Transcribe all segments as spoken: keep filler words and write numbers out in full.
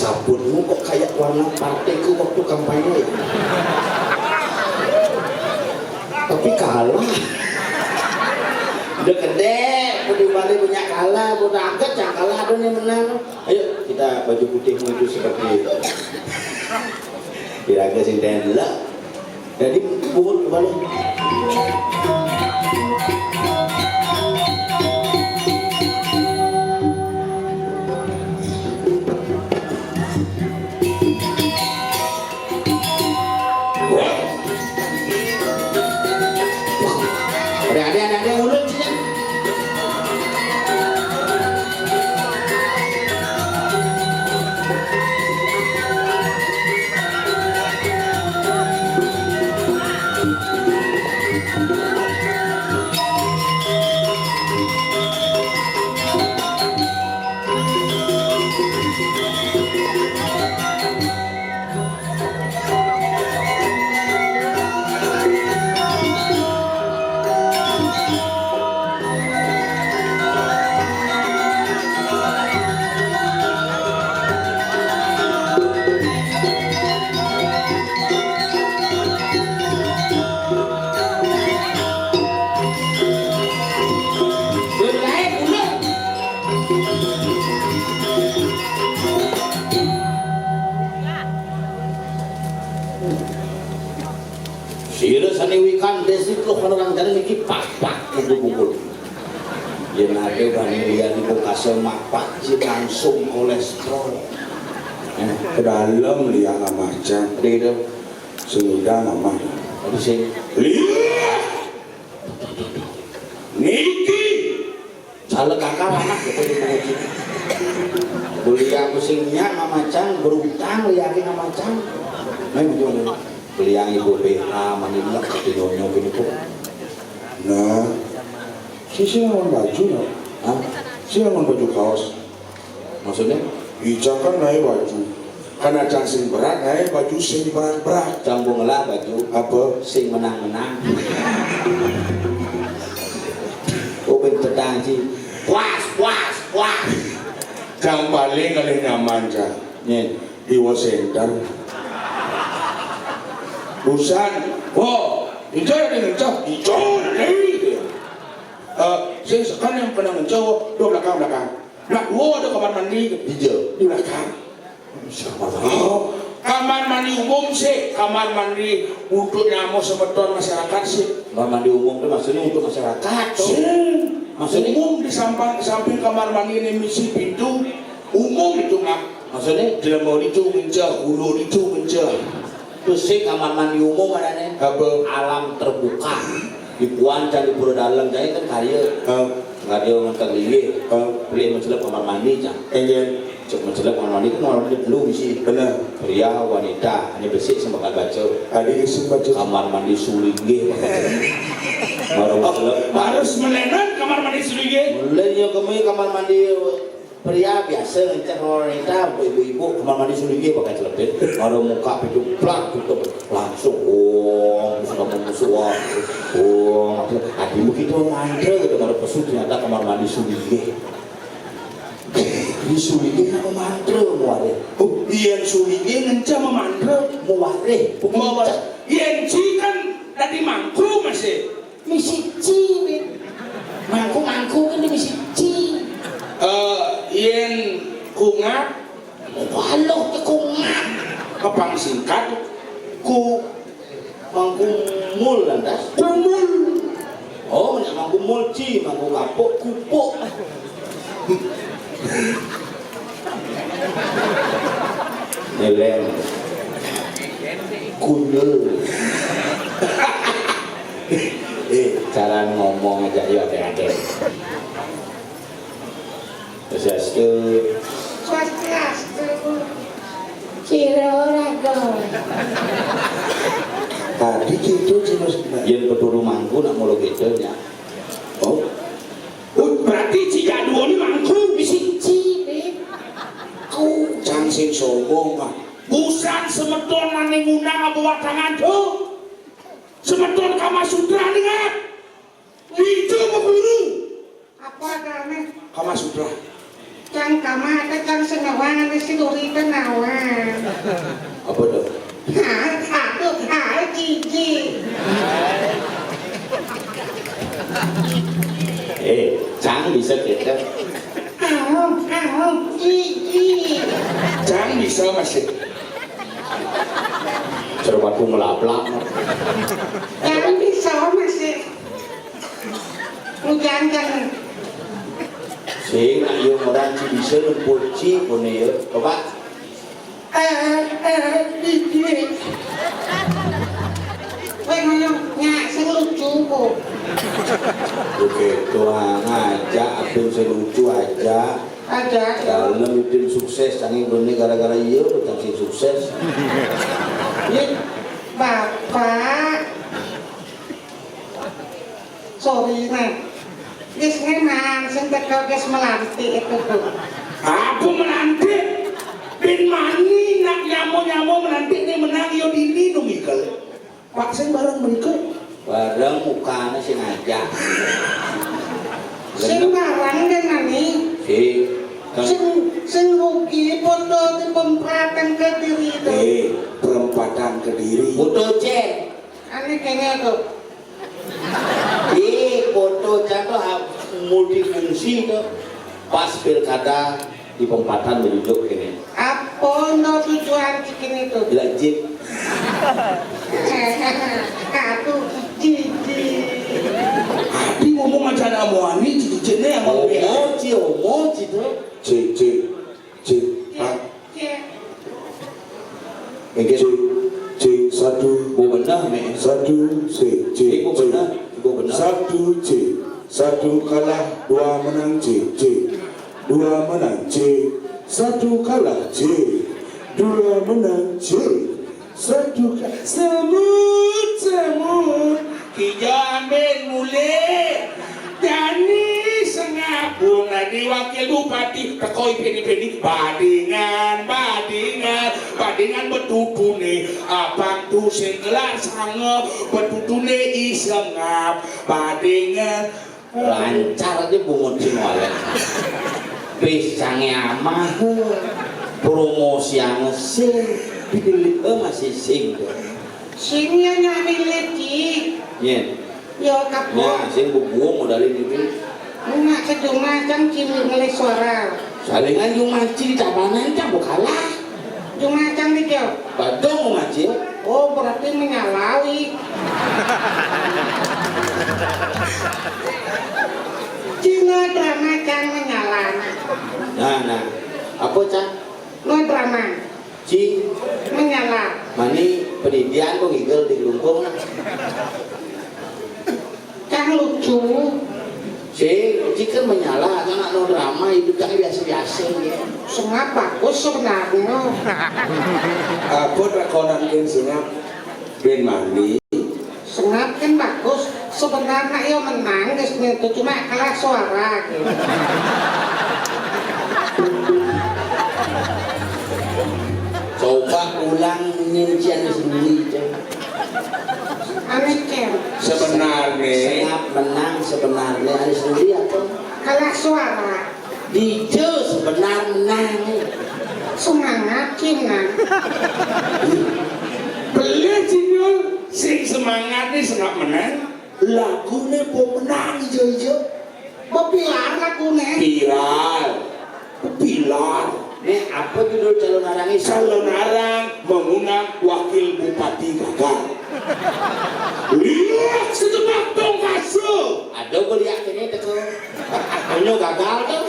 Sabunmu kok kayak warna partaiku waktu kampanye ya? Tapi kalah. Udah gede, udah balik punya kalah, udah angkat yang kalah ada yang menang. Ayo kita baju putihmu itu seperti itu. Kira-kira sing tenda. Jadi, buhut kembali. Ada, ada, ada, ada, ulun sini. Sira sane wikan desit loh, kalau orang jalan iki pak-pak, pukul-pukul. Yen ade bani liyan iku kasel mapak, sing langsung kolesterol. Eh, ke dalam liang amacan. Ade itu. Sudah mama. Tapi sing liyan. Niki. Salah kakak anak gitu di penguji. Beli aku sing nyak ngamacan, berutang liyakin ngamacan. Nah, gitu. Beli yang ibu B H, mani lek, gitu, nyonyo, gini, kok. Nah, sing ngon baju, no? Hah? Sing ngon baju kaos. Maksudnya? Ica kan naik baju. Kan acan sing berat, naik baju sing berat-berat. Cang bung ngelah baju. Apa? Sing menang-menang. Upin petang, Ci. Puas, puas, puas. Cang paling kalih nyaman, Cang. Nih. Iwa senter. Busan, wo, ijo ya, ijo, ijo, nih. Eh, sing sekan yang kena ngejo, dua belakang, belakang. Belak-, wo, ada kamar mandi. Ijo. Di belakang. Siapa tahu? Oh, kamar mandi umum sih, kamar mandi untuk nyamu semeton masyarakat sih. Kamar mandi umum itu maksudnya untuk masyarakat, toh? Sih. Maksudnya? Umum di samping, samping kamar mandi ini misi pintu, umum itu, Mak. Maksudnya? Jelema itu mencah, hulu itu mencah. Terus sih kamar mandi umum adanya. Apa? Alam terbuka. Di puan cari pura dalam, jadi kan karya. Hah? Nggak ada yang ngantar lagi. Hah? Pilih mencelep kamar mandi, Cang. Enggak. Cek mencelep kamar mandi kan kamar mandi perlu isi. Benar. Pria, wanita, hanya bersih sama bakal baca. Tadi isi baca. Kamar mandi sulinggih, bakal celep. Baru mencelep. Harus melenan kamar mandi sulinggih. Mulainya kami kamar mandi pria biasa, ngenceng wanita, ibu-ibu, kamar mandi sulinggih pakai celebin. Baru muka pintu, plak, tutup. Langsung, oh, sudah memusuhan. Oh, adi begitu mantra gitu, baru pesu ternyata kamar mandi sulinggih. Di sulinggih nama mantra muare. Oh, iya sulinggih ngenceng mantra. Muare, bukan Muare. Ngenceng. Yen ci kan tadi mangku masih. Misi ci, Win. Mangku-mangku kan dia misi ci. Eh, yen kungap. Waluh, ke kungap. Kepang singkat. Ku mangku mul lantas. Kumul. Oh, nek mangku mul ci, mangku kapuk, kupuk. Nilai. Kundul. Eh, cara ngomong aja, ya, hati-hati. Swastiastu. Swastiastu. Ciro rago. Tadi gitu, Ciro. Yen peturu mangku nak mulu gitu, ya. Oh. Oh, berarti ci jadwal ini mangku. Siji, Bib. Ku cang sing sombong, Pak. Busan semeton nane ngundang apa watangan, tuh? Semeton Kama Sutra, nih, Pak. Itu guru. Apa adanya? Kama Sutra. Cang kamata, cang senawang, ane si durita nawang. Apa to? Ha, aduh, ha, jijik. Eh, cang bisa kita. Au, au, jijik. Cang bisa masih. Cerwatku melaplak. Cang bisa masih. Ujan kan. Sing, ayo orang ci bisa lemput ci pun ya. Coba. Eh, eh, jijik. Kowe ngono nyak sing lucu kok. Oke, tuang aja, abin sing lucu aja. Aja, ya. Dalem idin sukses, sanging gone gara-gara iya, bukan sing sukses. Iya, Bapak. Sorry, Nek. Wis, Nek, Mang, sing teko wis melantik itu, Bu. Apa melantik? Bin mani nak nyamo-nyamo melantik ni menang yo dini dong ikel. Pak sing bareng mriku. Bareng mukane sing ngajak. Sing bareng dengan ni. Si. Sing, sing rugi podo di pempratan Kediri itu. Eh, perempatan Kediri. Foto cek. Ane kene to. Ih, foto cang to ha-, multifungsi to. Pas pilkada di pempatan menunjuk kene. Apa no tujuan ci kene to? Jelajit. Aduh, jijik. Tapi ngomong aja anak muani, jijiknya yang ngomong. Omo ci, omo ci to. Cek, cek, cek. Pak. Cek. Oke. Cek, cek, satu. Bu benar, Mek. Satu, cek, cek, Ibu cek. Benar, Ibu benar. Satu, cek. Satu kalah, dua menang, cek, cek. Dua menang, cek. Satu kalah, cek. Dua menang, cek. Satu kalah. Semut, semut. Kijang ben mule. Jani sengap wong dadi wakil bupati teko ipin-ipin badingan, badingan, badingan betutune abang tu sing gelar sange betutune i sengap badingan. Lancar aja bungut sing oleh. Pisange amah. Promosiane sing pilih masih sing. Sing ya nyamile, Ci. Yen. Yo kapok. Nah, sing bebuang modalin itu. Nak sejumlah cang cimi ngelis suara. Salingan jumah ci tabanan cang bukalah. Jumlah cang di kyo. Badong ngaji. Oh, berarti menyalawi. Cina drama cang menyala. Nah, nah. Apa cang? No drama. Ci. Menyala. Mani pendidian kok ngigel di gelungkung. Cang lucu. Si, Ci kan menyala, anak no drama itu cang biasa-biasa ya. Sengap bagus sebenarnya. Apa drakonan kan sengap ben mani? Sengap kan bagus. Sebenarnya ya menang, guys, itu cuma kalah suara gitu. Coba ulang nyincian sendiri, Ceng. Aneh, Ceng. Sebenarnya. Sengap menang sebenarnya, aneh sendiri apa? Kalah suara. Dijo sebenar menang. Semangat, Cina. Beli Cinyul, sing semangat nih sengap menang. Lagune pemenang ijo-ijo. Pepilar lagune. Viral. Pepilar. Nek apa judul calon arang ini? Calon arang mengundang wakil bupati gagal. Lihat sejenak tongkase. Ada beliak ini teko. Onyo gagal tuh.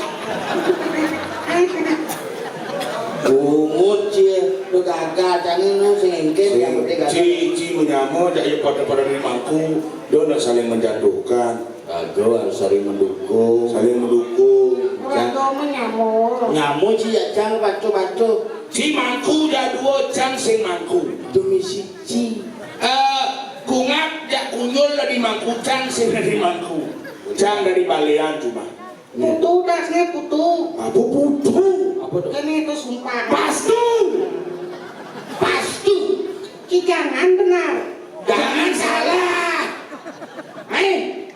Bungut cie, lu gagal, cangin lu sing engke, yang penting gagal. Ci, ci menyamo, jak ya pada-pada ni mangku, dia nak saling menjatuhkan. Kagak, harus saling mendukung. Saling mendukung. Orang tua menyamo. Nyamo ci ya cang, baco-baco. Ci mangku, jak dua, cang sing mangku. Demi si ci. Eh, kungap, jak kunyul, dari mangku, cang sing dari mangku. Cang dari balean cuma. Putu dasnya putu. Apa putu? Apa tuh? Ini itu sumpah. Pastu. Pastu. Ki jangan benar. Jangan salah. Hai.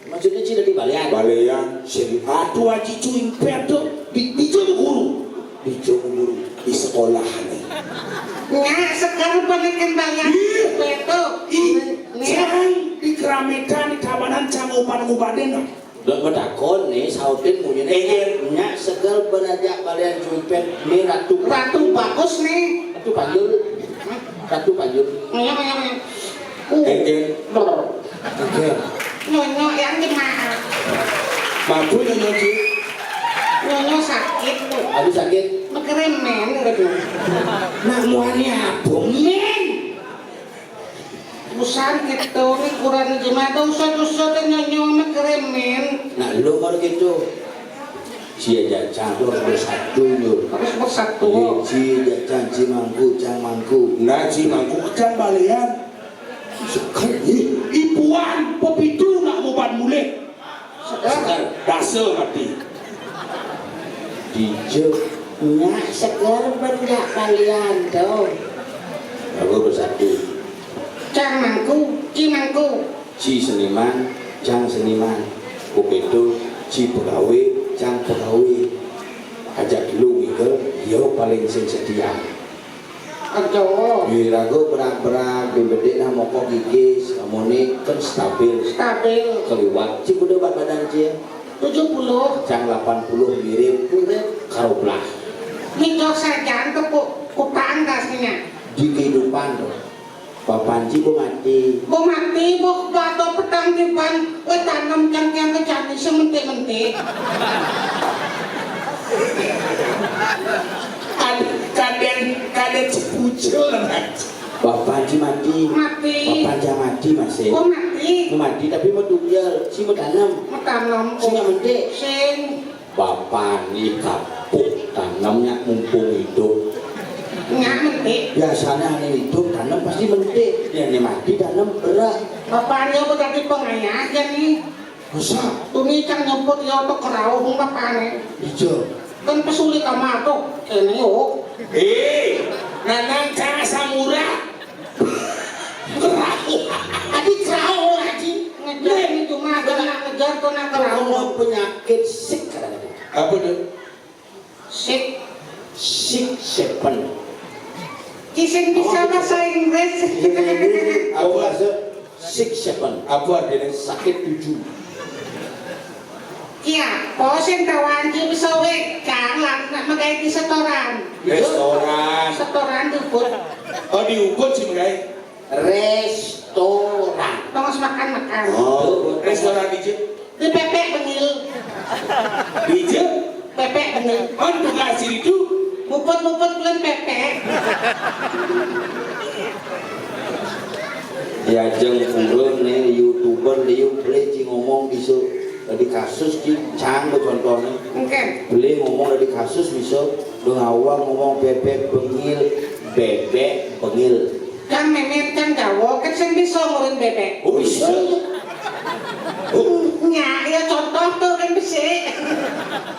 Maksudnya ci dari balean. Balean. Seri atu aji cuing pedo. Di Jung guru di sekolah nih. Nya, seger balikin balian. Ih, betul. Ih, nih. Cang di keramitan, di tabanan, cang uban-ubanin lah. Dok betakon nih, sautin munyin. Enya, seger belajar balian jumpet nih, Ratu. Ratu bagus nih. Ratu Panjul. Ratu Panjul. Enya, enya, enya. Enya. Enya. Nyonyo yang di mana? Mabuk nyonyo, Ci. Nyonyo sakit tuh. Aduh, sakit. Mekeremen gitu. Nak muani apa, men? Usan gitu, ini kurang jemata, usut-usut nyonyo mekeremen. Nah, lu kalau gitu. Cia jacang tuh harus bersatu, Yul. Harus bersatu. Iya, ci jacang, ci mangku, cang mangku. Nah, ci mangku kecang balian. Seger, ih, ipuan, pepitu nak muban mulih. Seger. Seger. Dasa mati. Dija. Nya seger benda kalian tuh. Aku bersatu. Cang mangku, ci mangku. Ci seniman, cang seniman. Pepitu, ci pegawe, cang pegawe. Ajak lu ngikel, yo paling sing setia. Aduh. Di rago berak-berak, di bedik nah mokok gigis, amone kan stabil. Stabil. Keliwat, ci kudu berat badan ci. Tujuh puluh. Cang lapan puluh mirip, mirip. Karo blah. Ngicok sajan tuh ku, kutang dasnya. Di kehidupan tuh. Bapan ci bu mati. Bu mati, bu batu petang di ban, we tanem cang-cang kejani sementik-mentik. Kad-, kadang, kadang sepucul, Mat. Bapak Haji mati. Mati. Bapak Haji mati, Mas, eh. Oh, mati. Mau mati, tapi mau tunggal. Si mau tanam. Mau tanam. Si nggak mendek. Sing. Bapak ni kapuk tanamnya mumpung hidup. Nggak mendek. Biasanya ane hidup tanam pasti mendek. Yang ni mati tanam berat. Bapaknya udah di pengayah aja nih. Masa? Tuni cang nyemput ya oto kerauh bapakne. Ijo. Kan pesuli kamar tuh, kene yo. Eh, nanang cang samura. Kerauh. Adi kerauh, Haji. Ngejar itu mah, kena ngejar tuh nak kerauh. Kalau penyakit sik, katanya. Apa tuh? Sik. Sik seven. Ci sing bisa bahasa Inggris. Apa bahasa? Sik seven. Apa artinya sakit tujuh? Iya, po sing tawang ci bisa we, cang lah, nak megai di setoran. Restoran. Setoran di Ubud. Oh, di Ubud sih megai. Restoran. Tongos makan-makan. Oh, restoran di Jep. Di pepek bengil. Di Jep. Pepek bengil. Oh, tugas itu. Muput-muput bulan pepek. Ya, jeng purun nih, YouTuber liu beli ci ngomong bisa dari kasus ci cang contohnya. Oke. Beli ngomong dari kasus bisa, dong awal ngomong bebek bengil, bebek bengil. Cang Memet, cang Jawa, kan sing bisa ngurin bebek. Oh, bisa. Nya, ya contoh tuh kan bisa.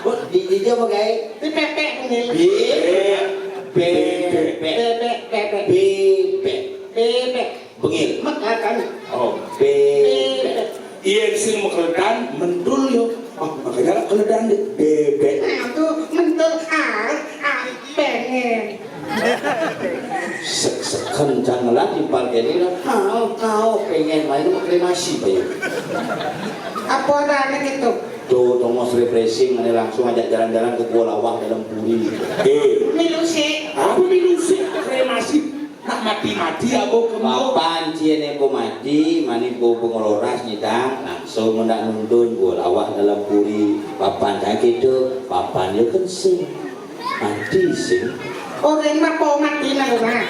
Oh, di, di dia pakai? Di pepek bengil. Be-, bebek. Bebek, bebek. Bebek. Bebek. Bengil. Mekatan. Oh, bebek. Bebek. Iya, sing mekeledan, mentul yo. Oh, makanya lah keledan deh. Bebek. Nah, tuh, mentul, ah, ah, pengen. Se-, sekencang lah timpal kene lah. Kau, kau pengen main mau kremasi, Bayu. Apa ada aneh gitu? Tuh, tongos refreshing, ini langsung ajak jalan-jalan ke Gua Lawah dalam Puri. Eh. Milu sih. Apa milu sih? Kremasi. Nak mati-mati apa kemu? Papan ciene po mati, mani po pengeloras nyidang, langsung mendak nuntun Gua Lawah dalam Puri. Papan saya gitu, papan yo kensing. Mati sing. Orang mah po mati nang rumah.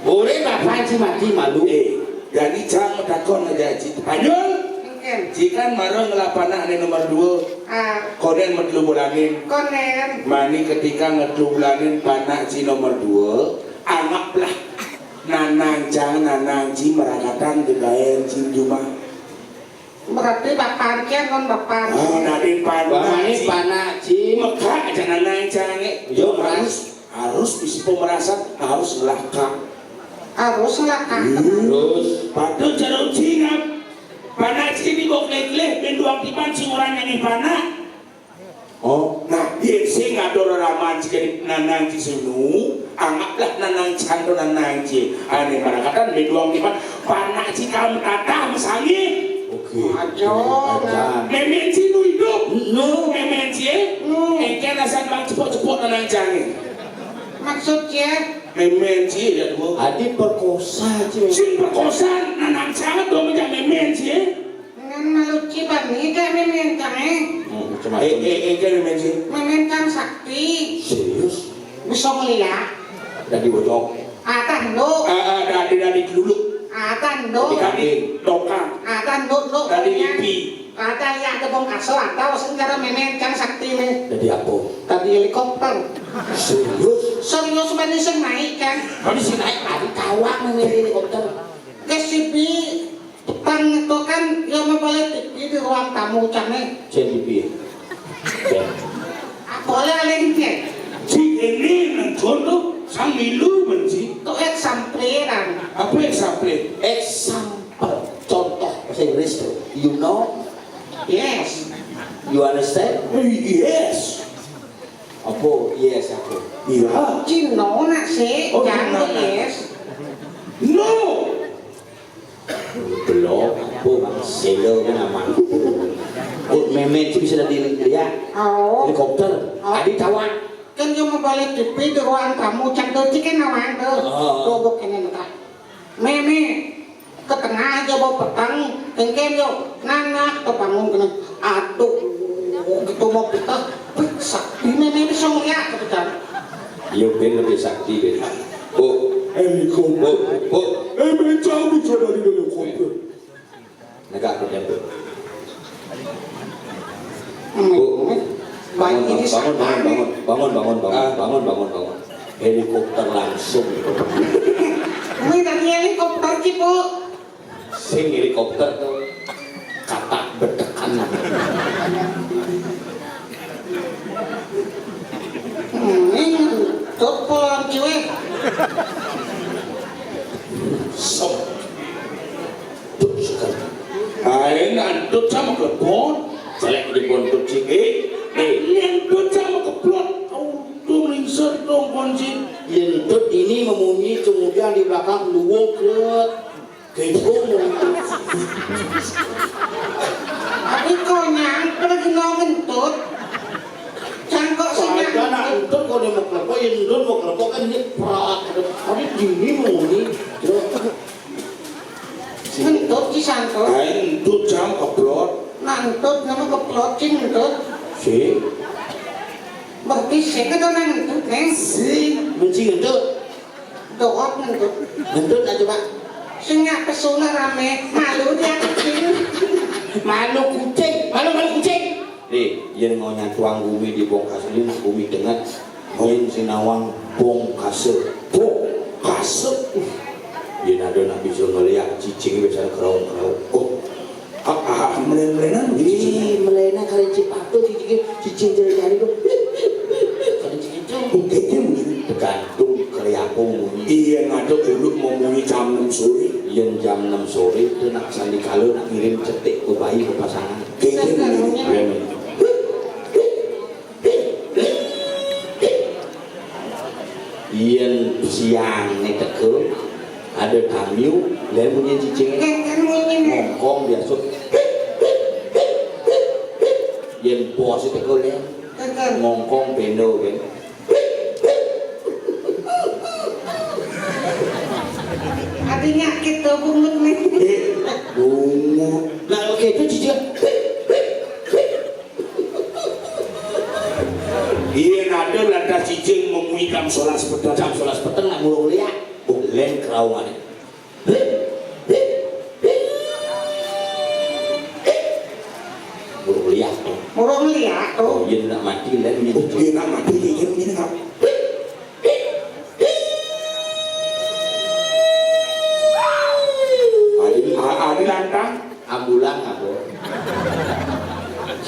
Boleh papan si mati malu. Eh, jadi cang takon aja, Cik Panjul. Mungkin. Cikan marang ngelapanah ane nomor dua. Ah. Konen medlu bulanin. Konen. Mani ketika ngedlu bulanin panak ci nomor dua, anggaplah nanang cang, nanang ci merakatan gegaen ci jumah. Berarti bapan kian kon bapan. Oh, nadi panak. Bapaknya ci. Panak ci. Mekak aja nanang cang, eh. Yo, harus, harus bisi pemerasan, harus ngelakak. Harus ngelakak. Hmm. Terus. Patut jarum cingap. Panak ci ini bok legleh, ben duang tiban sing orang nyanyi panak. Oh. Nah, yén sing ada raraman cik nanang cik sinu, anggaplah nanang cik nanang cik. Ané marakatan méduang tiban panak cik kamu tatah masangi. Oké. Aja. Aja. Mémén sinu hidup. Nu. Mémén cik. Nu. Engké alasan bang cepok-cepok nanang cangé. Maksud cik? Mémén cik ya dua. Adi perkosa cik. Sing perkosa nanang cangé dong mémén cik. Ngan malu ciban ni ka mémén cang, eh. Hmm, macam-macam. Eh, eh, eh, ka mémén sih. Mémén cang sakti. Serius? Bisa ngeliat. Dadi bocok. Atah nduk. Ah, ah, dadi, dadi keluluk. Atah nduk. Dadi tongkang. Atah nduk, nduk. Dadi lipi. Atah ya ada bong kasur atau sing cara mémén cang sakti nih. Dadi apa? Dadi helikopter. Serius? Serius, bani sing naik kan. Bani sing naik, tadi tawang mémén helikopter. Kesipi. Petang itu kan ya mau boleh T V di ruang tamu cang nih. Cek T V. Cek. Ah, boleh alih cek. Cik ini nonton tuh sang milu benci. Tuh ek sampliran. Apa yang sampling? Example, contoh bahasa Inggris tuh. You know? Yes. You understand? Yes. Apa? Yes apa? Iya. Cino nak sih, Oh, jangan Cino. Yes. No. Belum, bu, selo kan aman. Bu, mémén itu bisa dadi lihat. Oh. Helikopter. Oh. Adi tawang. Kan dia mau balik T V di ruang tamu, cang tuh cik kan nawang tuh. Oh. Tuh, bu, kena neta. Mémé, ke tengah aja bawa petang, engké yo, nanak, kebangun kena. Aduh, gitu mau petah. Wih, sakti mémé bisa ngeliat, kata cang. Iya, Ben lebih sakti, Ben. Bu, Helikopter. Bu, Bu. Eh, mémén cang bisa dadi helikopter. Negak ke tempo. Bu. Bangun, bangun, bangun, bangun, bangun, bangun, bangun, bangun, bangun, bangun. Helikopter langsung. Ini tadi helikopter sih, Bu. Sing helikopter tuh katak betekan. Hmm, ini tuh pulang cuy. Sok. Dut sekali. Ain antut sama klepon. Celek di bontut siki. Eh, ini antut sama keplot. Auto melingsir dong kunci. Yentut ini memunyi, kemudian di belakang luwung klet. Kepo. Tapi kok nyangkut lagi mau ngentut. Cangkok sih. Ada nak ngentut kok dia mau klepon, yentut mau klepon kan ini prak. Tapi dini memunyi. Ngentut ki santut. Ain entut jam keplot. Nantut nama keplot ki ngentut. Si. Berarti sing atau nang ngentut, Neng? Si, benci ngentut. Doot ngentut. Ngentut aja, Pak. Sing nyak pesona rame, malu dia kucing. Malu kucing, malu, malu kucing. Nih, yén ngonyang tuang bumi di bongkas ini, bumi denget. Yén sinawang bongkase. Bongkase. Yén ada nak bisa ngeliat cicing biasa keraung-keraung. Oh. Ah, ah, melen-melenan. Ih, melenan kali cipatu cicing, cicing jari-jari tuh. Kali cicing tuh. Oke, dia mungkin tergantung kali apa muni. Iya, ngadep dulu mau muni jam enam sore. Yén jam enam sore itu nak sandikala nak ngirim cetik ke bayi ke pasangan. Oke, dia mungkin. Iya. Yén siang né teka, ada tamu, lén munyi cicingé. Kan, kan munyi, né. Ngongkong biasa. Yén bos teka lén. Kan, kan. Ngongkong bendo kan. Artinya kita bungut, né. Eh, bungut. Lah, oke, itu cicing. Iya, ada lantas cicing memui jam sebelas peteng. Jam sebelas peteng nak murung liak. Oh, lén keraungané. Murung liak tuh. Murung liak tuh. Oh, iya nak mati lén. Oh, iya nak mati, iya, iya nak. Adi, a-, adi lantang. Ambulan apa?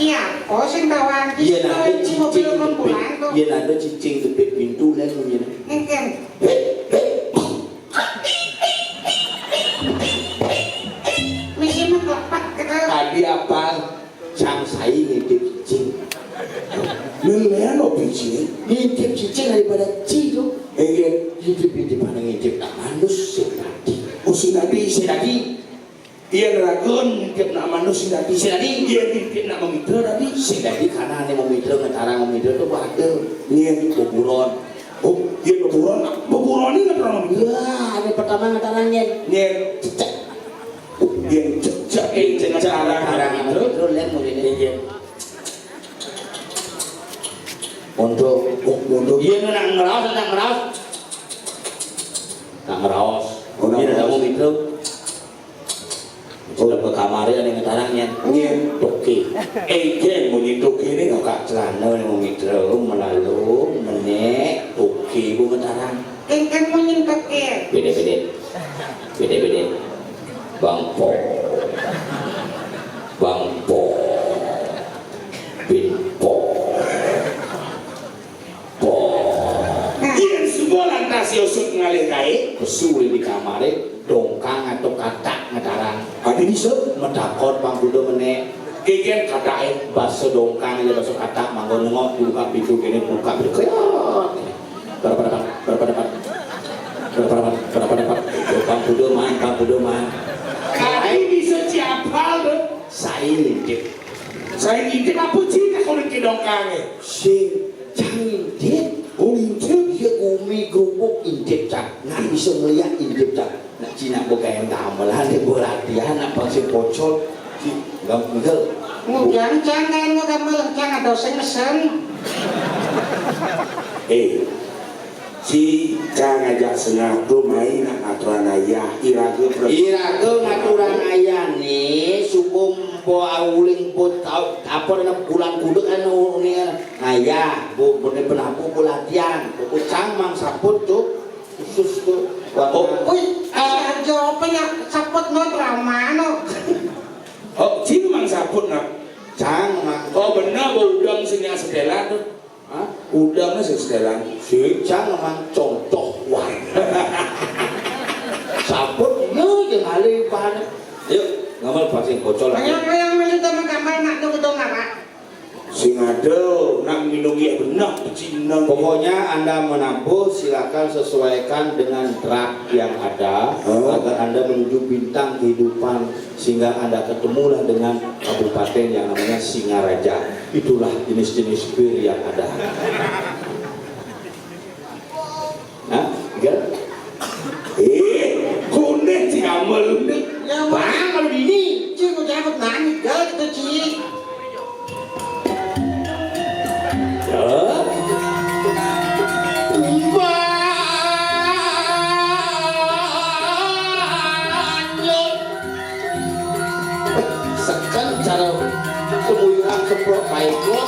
Iya, oh sing tawang. Iya, nanti cicing mobil ambulan tuh. Iya, nanti cicing jepit pintu dan bunyi. Ngeken. Misi mah kelepak gitu. Tadi apa? Cang sai ngintip cicing. Daripada ci to. Inggih. Ngidip-ngidip, anu ngidip nak manus sing dadi. Oh, sing dadi. Sing dadi. Yén ragun ngidip nak manus sing dadi. Sing dadi. Yén ngidip nak mamitra dadi. Sing dadi, karena ané mamitra, ngetarang mamitra to pada. Yén beburon. Oh, yén beburon, beburon ini ngetarang mamitra. Ya, ané pertama ngetarang yén. Yén cecek. Yén cecek, eh, cecek ngetarang mamitra. Ngetarang mamitra, lén muriné. Inggih. Untuk, oh, untuk. Iya, nak ngeraos, nak ngeraos. Nak ngeraos. Oh, nak ngeraos. Iya, kamu gitu. Sudah ke kamarnya nih, ngetarang yén. Iya. Toké. Eh, Jen, bunyi toké ini nggak celana nih, mau gitu. Melalu, menek, toké, bu ngetarang. Kéngkén munyin toké. Beda-beda. Beda-beda. Bang Po. Bang Po. Bin Po. Po. Yén suba lantas Yusuf ngalih kaé, kesu di kamaré, dongkang atau katak ngetarang. Adi bisa? Metakon pang kuda menek. Kékén kataké basa dongkang ya basa katak, manggon nengok, buka pintu kéné, buka pintu. Kéot. Berapa dapat? Berapa dapat? Berapa dapat? Berapa dapat? Bang Budo man, Bang Budo man. Kaé bisa ci apal to? Saé ngintip. Saé ngintip apa ci tak kudu ki dongkangé? Sing cang ngintip. Oh, ngintip. Iya, gumi grubuk ngintip, cang. Nah, bisa ngeliat ngintip, cang. Nak Cina bukan gamelan, dia buat latihan, apa sih pocol? Ci, enggak, enggak. Ngudian cang, kan, enggak gamelan, cang, ada sing mesen. Eh, ci, cang ngajak sengah tu main nak aturan ayah, iraga per- Iraga ngaturan ayah ni, sukum po auling po tau, apa nama bulan kuduk anu ni, ayah, bu, bu, ni penapu bu latihan, bu, bu cang mang saput tu. Khusus tu. Oh, wih, ah, aja apa nak saput no drama no. Oh, cing mang saput nak. Cang mang. Oh, bener, bu udang sini setelan tu. Hah? Udang sini setelan. Si cang mang contoh wah. Saput no jeung alih bahan. Yuk, ngambil pasir pocol. Banyak yang melu teman kamar nak tu gedung apa? Sing ada nak minum ya benak pecina. Pokoknya Anda menabuh silakan sesuaikan dengan draft yang ada, oh, agar Anda menuju bintang kehidupan sehingga Anda ketemulah dengan kabupaten yang namanya Singaraja. Itulah jenis-jenis bir yang ada. Hah? Tiga? Eh, kuning si Kamal lu nih. Ya, Bang, kalau di ini, Ci, mau cabut nangis, gal gitu, Ci. Ya. Banyak. Seken cara semuyuran semprot baik lo.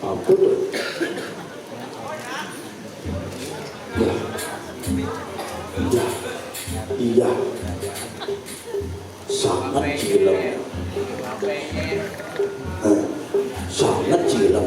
Apa tu? Ya. Ya. Iya. Sangat cilem. Eh, sangat cilem.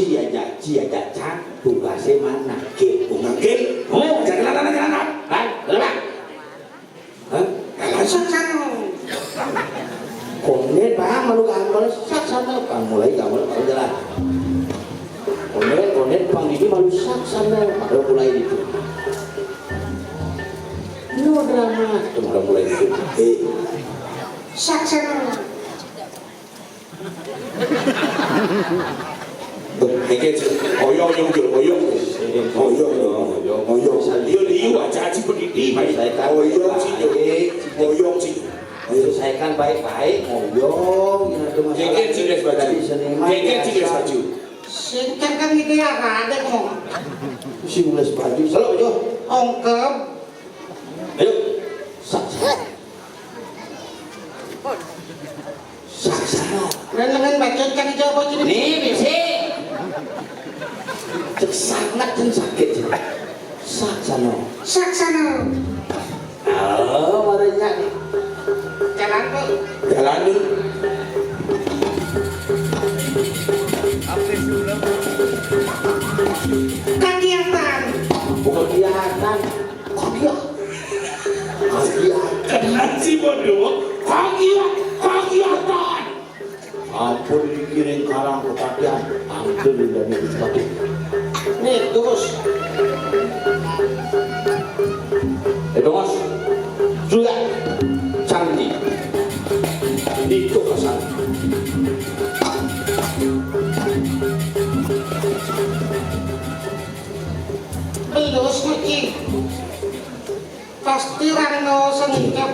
Ci aja, ci aja cang, tugasé mana? Gé, bunga gé. Oh, jangan, jangan, jangan, jangan. Hah? Saksana. Kondén, Bang, malu gamel, saksana. Bang, mulai gamel, baru jalan. Kondén, kondén, Bang, ini malu saksana. Baru mulai itu. Ini mau drama. Itu baru mulai itu. Eh. Saksana. Iki, oyong, oyong, oyong, oyong. Oyong, oyong, oyong. Liu, liu, aja, aja, pendidik. Baik, baik, baik. Oyong, sih, oyong, sih. Ayo, selesaikan baik-baik, ngoyong, ya, itu masalah. Keke, sih, les baju. Tadi seniman, keke, sih, les biasa. Baju. Singkat kan gitu ya, ada kok. Si les baju, selalu, yo. Ongkep. Ayo. Sa-, sa-, saksana. Dan dengan bacot kan jawab bacot. Nih, bisi. Cek sangat dan sakit. Saksana. Saksana. Oh, warnanya nih. Jalan, Pak. Jalan nih. Kegiatan. Bukan kegiatan. Kagiat. Kagiat. Kenal si bodoh. Kagiat. Kagiatan. Ampun dikiring karang kepatihan. Ampun dari Gusti Patih. Nih, terus. Eh, Bos. Sudah. Canggih. Itu pesan. Belus, Gusti. Pasti rano sengkep.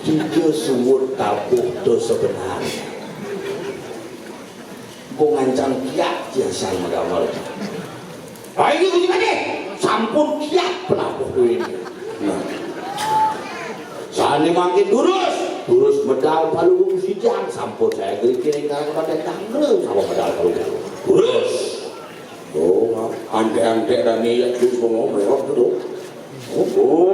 Tiga suwut tabuh dosa benar. Bungan cangkiak jasa magamel. Baik, Gusti Patih. Sampun kiat penabuh duit. Nah. Sane mangkin durus, durus medal palu sidang, sampun saya beri kiring kalau pada tanggal sama medal palu. Durus. Oh, antek-antek dan niat terus ngomong, ya, betul. Oh, oh,